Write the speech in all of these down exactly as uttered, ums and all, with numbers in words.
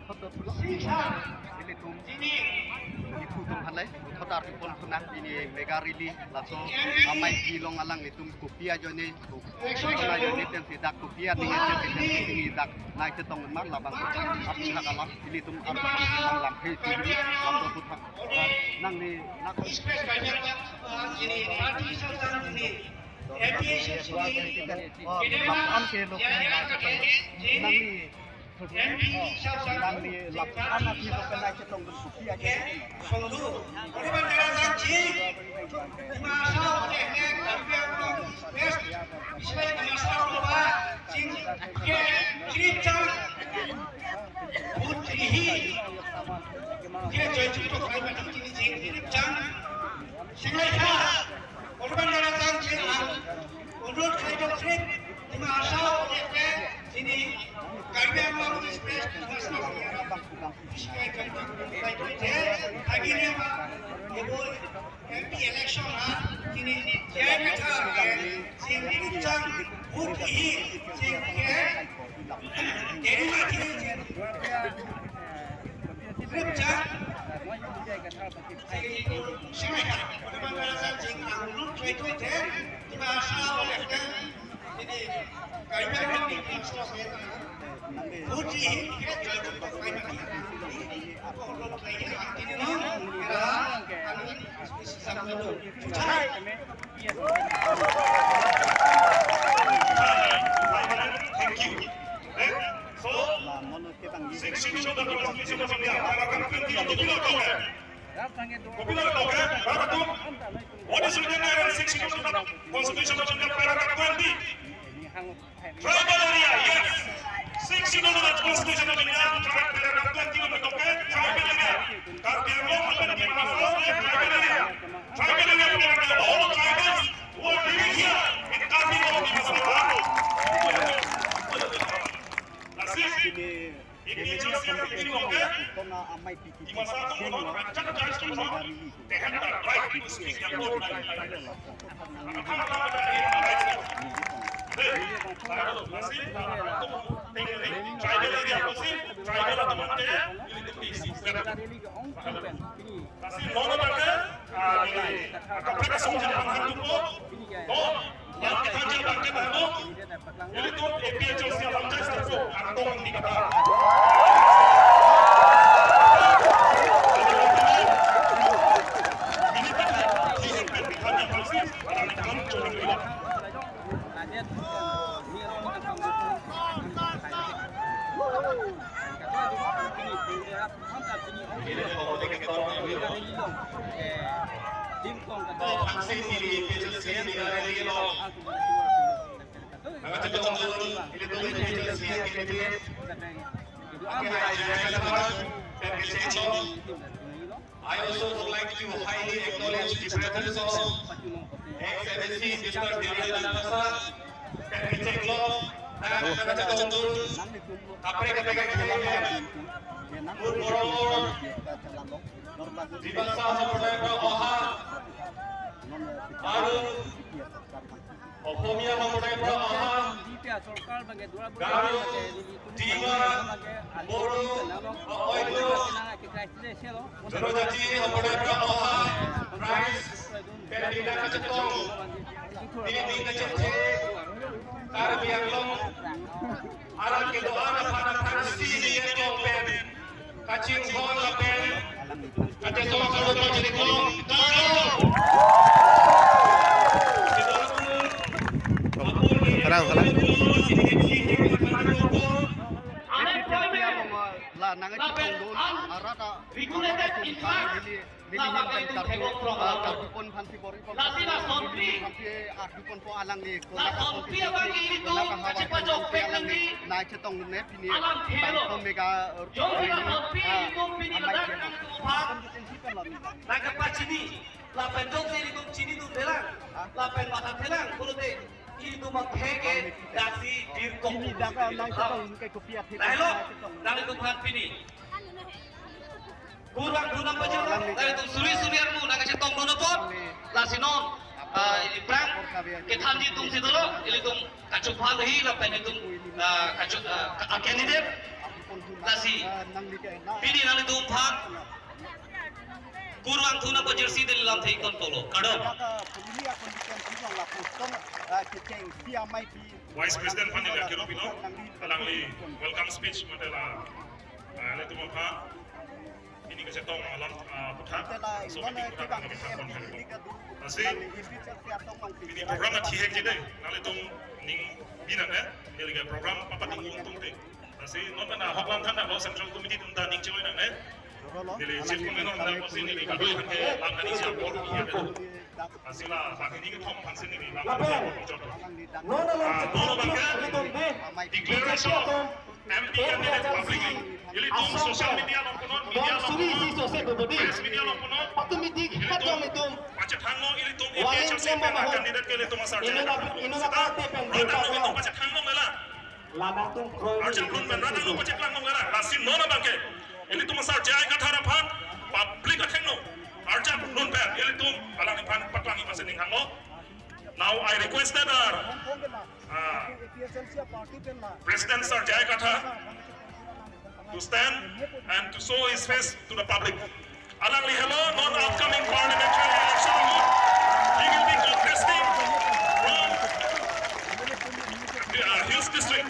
Ilitum, ilitum halai, thotar pon thunang pini mega rally, laso amei pilong alanglitum kopi ajoine, kopi ajoine tensi dak kopi aning tensi tensi dak nai chetong mar labang, aphi hak alam, ilitum ar alam he sini, laso puthak, nangli, nang, nangli, nangli lapuan aphi lo penai chetong dun suki aja. Songdu, Honourable Dara Jang Sing, Dima Hasao, Karbi Anglong East West, East West Dima Hasao Loba, Sing, ke, Kripchang, Booth three hi, ke, Joychuk Tokai Mati, Sing, Kripchang, Sing Laitha, Honourable Dara Jang Sing, ang, Onurot Khaidok Sing, Dima Hasao, Olekpe, Sini, Karbi Anglong East West, Dima Hasao, Sing Laitha, Agini, Ebo, M P election ha, Sini, Jai Katha, Sing Kripchang, Booth three hi, Sing ke, Deri Mati, Sing Kripchang, Sing Sing Laitha, Honourable Dara Jang Sing, ang, Onurot Khaidok Sing, Dima Hasao, Olekpe, Thank you. So, Sixth Schedule of the Constitution of India, paragraph twenty of the Bill of Government. Kopilo toke, paragraph two. What is written there in Sixth Schedule of the Constitution of India, paragraph twenty? Tribal area, yes. Sixth Schedule of the Constitution of India, paragraph twenty lo toke, tribal area. Karbi Anglong, Karbi Anglong, tribal area. Tribal area, all tribals who are living here in Karbi Anglong, Dima Hasao. That's it. If you just have to think of that, Dimasa atum rancak judge to know, they have the right to speak their own language. Tribal area, tribal atum ante, you need to fix it. Lasi non abangke, ah, neli, ah, kaprek asong jang panghan tupo, non, non kita jang abangke baru, nelitum A P H L C abang judge tupo, kantong di kata. Ini kan, ini kan, ini kan, ini kan, I also would like to highly acknowledge the presence of Ex M A C Mister Devidas Langthasa, Captain Cheklo, and Kachakondun, kaprek kaprek kaprek, Murmur, Dimasa Hamorta Pro Oha, Arun, Ohomia Hamorta Pro Oha, Garo, Dima, Bodo, Oito, Jonojati Hamorta Pro Oha, Rice, Pembina Kachetong, Dini Kachethe, Karbi Anglong, arat kedo-an aphan aphan si ni yet long pen kachinghon lapen kachesong solo pachini kong taro. Halang, halang. La nang chetong dun arat a regulated income. Neli, neli hin pen Karbi, ah, Karbi pon phansi bor-i pon, lasi la sonpi, phansi arju ponpo alangli, la sonpi abang ilitum kachepajok pek nangji. Nai chetong ne pini alam thelo. Bangso mega, jongsi la sonpi, ah, ilitum pini amai ladak thelo. Nangtum aphan nang kepachini, lapen jongsi ilitum chinidunde lang, lapen mathathelang pulote ilitum akhei ke daksi dirkok. Pini dak nang chetong ke kopi athe. Lahelo, nanglitum aphan pini. Kurang dua enam baju, nanglitum suri suri armu nang kachetong non apot, lasi non, ah, iphrang kethanji atum si dolo, ilitum kachuphan hi lapen ilitum, ah, kachu-, ah, ka-, candidate, Lasi pini nanglitum aphan kurvangthu nangpa jersey dili lamthe ingtonpo lo. Kardom. Vice President aphan neli akero pilo, alangli welcome speech mate la, ah, ilitum aphan pini kachetong alam, ah, aputhak so pini aputhak nangkethan pon helo. Lasi pini program athihek ji dei, nanglitum ning binang eh, neli ke program apa ning untung dei. Lasi non pen ahok lam than lo, Central Committee atum ta ning choi nang eh. Neli Chief Convener nang kosi neli kadoi aphan ke lam than isi apor iya dei. Lasi la bang hini kethom aphan si neli lam than apor chot. Non along, ah, non abang ke declaration M P candidate publicly. Ilitum social media along punon, media along punon, press media along punon. Ilitum pachethang lo, ilitum A P H L C pen candidate ke ilitum asar. Rat along ilitum pachethang lo mela. Arjang run pen rat along pacheklang lo mela. Lasi non abang ke ilitum asar J I Kathar aphan public athengno arjang run pen ilitum alangliphan paklang imasen ning hanglo. Now I request that our, uh, President Sir J I Kathar to stand and to show his face to the public. Alangli helo non upcoming parliamentary election ahut he will be contesting from the, uh, Hills District.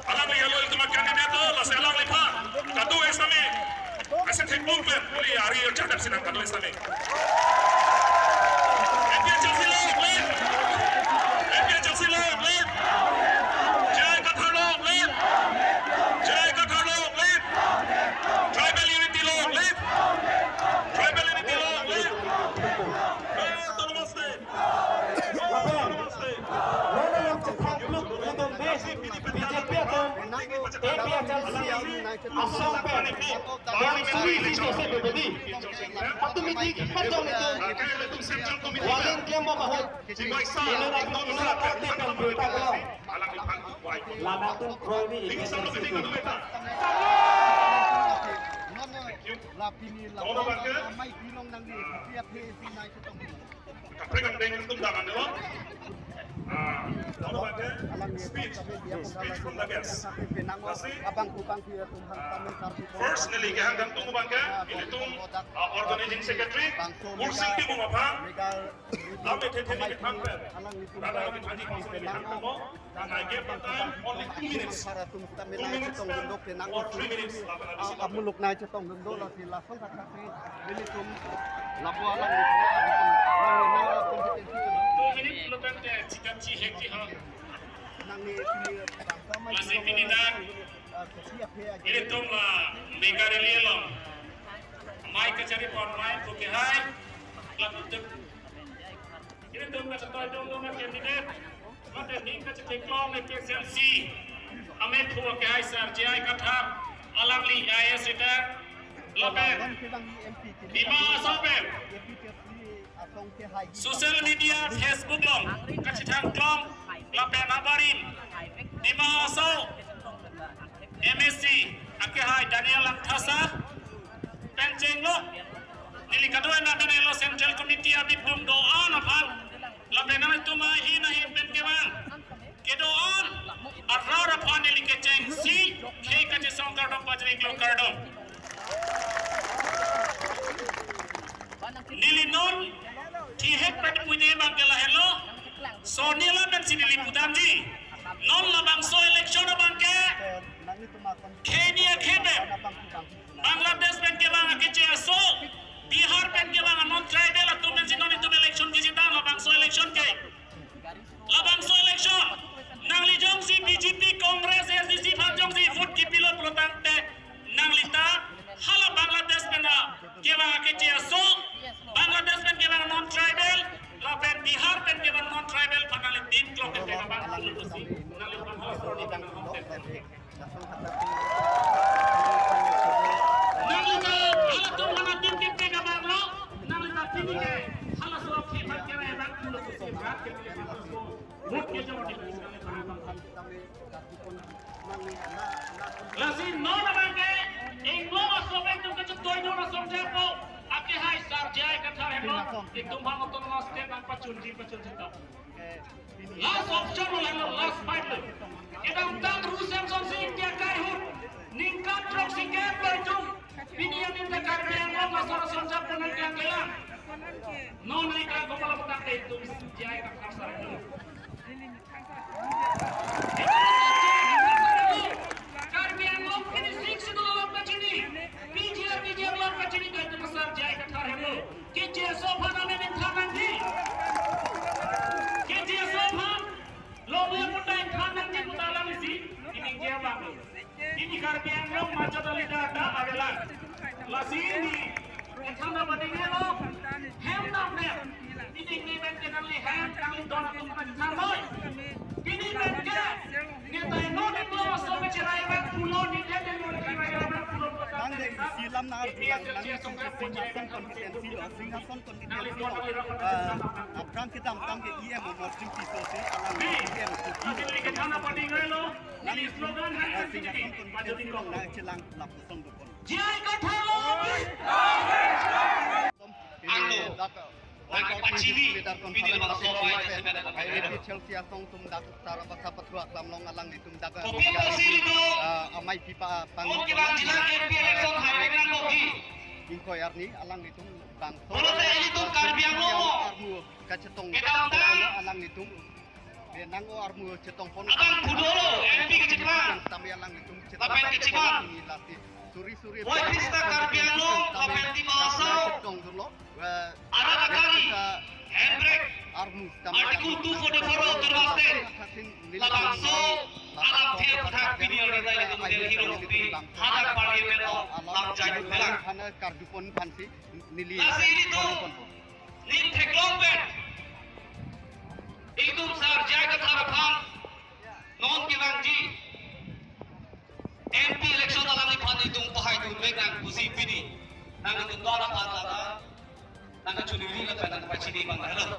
Alangli helo ilitum acandidate, lasi alangliphan kadokave sitame, ase thek bung pen, ili ari chadap sinang kadokave sitame. A P H L C long live! A P H L C long live! J I Kathar long live! J I Kathar long live! Tribal unity long live! Tribal unity long live! Autonomous state! Autonomous state! Lapen non along chethang pluk ilitum dei, B J P atum A P H L C asong pen bang suri isi jose bebedi. Automatic hajong ilitum warning klem bom ahut. Ilitum, ilitum party pen bui paklong. Ladak tum kroi ni A P H L C atum. Lapini la amai pilong nang ni, tapi apa isi nai ketong. Kaprek angdeng tum dangan lo. Ah, lalu pakai speech, speech from the guest. Lasi, abang kubang kira tum hang, ah, tamu kartu first neli kehang kangtung abang ke, ilitum, ah, organizing secretary, Kursing Timung aphan, lam ethe the ni kethang pen. Rada kami thanji kami kethang pen mo. Nang I give the time only two minutes. Two minutes pen or three minutes. Amuluk nai chetong dundo lasi lason thak thak si ilitum lapu alam. Two minutes lo pen te chikam chihek ji ha. Nang ni sini bangsa mai. Lasi pini dan ilitum la Mega Rally along mai kachari pon mai ko ke hai. Lapu tuk. Ilitum kachetoi dong dong a candidate, mate ning kachetheklong A P H L C amethu ke hai Sir J I Kathar, alangli I A S retired, lapen Dima Hasao pen social media Facebook along kachethang klong, lapen abarim Dima Hasao M A C akehai Daniel Langthasa pen chenglo. Neli kadokave nang kanelo Central Committee abidum do-an aphan. Lapen nangtum ahin ahin pen kevang kedo-an arat aphan neli kechengsi khei kachesong kardom pajirlo kardom. Neli non thihek pet puji abang ke lahelo. Soni lapen si neli pudamji. Non labangso election abang ke khei ni akhei pen Bangladesh pen kevang akeche aso, Bihar pen kevang non tribal atum pensi non itum election kejitang labangso election ke. Labangso election nangli jongsi B J P, Congress, A S D C aphan jongsi vote kepilo pulotangte nanglita hala Bangladesh pen kevang akeche aso, Bangladesh pen kevang non tribal, lapen Bihar pen kevang non tribal aphan nangli din klok ke kevang pulosi nangli aphan halaso ni bang. Nanglita halatum halatum ke pega banglo, nanglita pini ke halaso ke bang kere bang pulosi bang ke halaso. Vote ke jodi nanglita. Lasi non abang ke inglo aso pen tum kachetoi non aso japo akehai Sir J I Kathar helo, itum ha autonomous state nangpachunji pachunji ta. Last option lo, last fight lo. Kedamtang Ru Semson si India kai ahut Ningkan throksi kep ta itum pini aning ta Karbi Anglong asor asor jap penang kang kelang. Non ai ka gopal petak ta itum J I Kathar sar. Karbi Anglong pini Sixth Schedule along kachini, P G R, P G R along kachini ta itum sar J I Kathar helo. K J S O aphan amen ingthan nangji. K J S O aphan longlepo ta ingthan nangji pu ta alam isi, pini J I abang. Pini Karbi Anglong machot alida ta avelang. Lasi pini kethana badi nelo, hem dam ne. Pini ne pen ke nangli hem, nangli don atum na kethana noi. Pini pen ke, ne tai no ne to so ke cherai bak pulo ne te ne no ke rai bak pulo. Tangte isi lam nang arjulang, nang isi ke masan constituency lo, Singhason constituency lo. Ah, aphrang kedamtang ke E M Amarsing Tisso si alang E M. Lasi pini kethana badi nelo. Neli slogan hai, eh, kan sini, Singhason constituency along nangchelang lapuson dokon. J I Kathar along. Angno. Nangkachini, pini bangso mai, I A P Chelsea asong atum dak Tarabasa pathu aklam along alanglitum dak, kopi apotsi ilitum, ah, amei pipa pang. Ningkan jilang M P election hai nang kopi. Ingkoi arni alanglitum bangso. Pulote ilitum Karbi Anglong mo. Armu kachetong. Kedamtang alanglitum. Be nang-o armu chetongpon. Abang pudolo, M P kacheplang. Tame alanglitum chetong. Lapen kacheplang. Ini lasi suri suri. Wai pista Karbi Anglong, lapen Dima Hasao. Chetong dolo. Wah, arat akari, handbrake, armu tame Article two forty-four Autonomous State. Labangso alamthe aphuthak pini arni ta ilitum Delhi rongpi hadak Parliament along lam jai dun lang. Hana kardupon aphansi neli. Lasi ilitum ning theklong pen, ilitum sar J I Kathar aphan non kevangji M P election alangliphan ilitum pahai dun vek nang pusi pini nangtum don aphan lata nangkachoningri lapen nangpachini abang helo.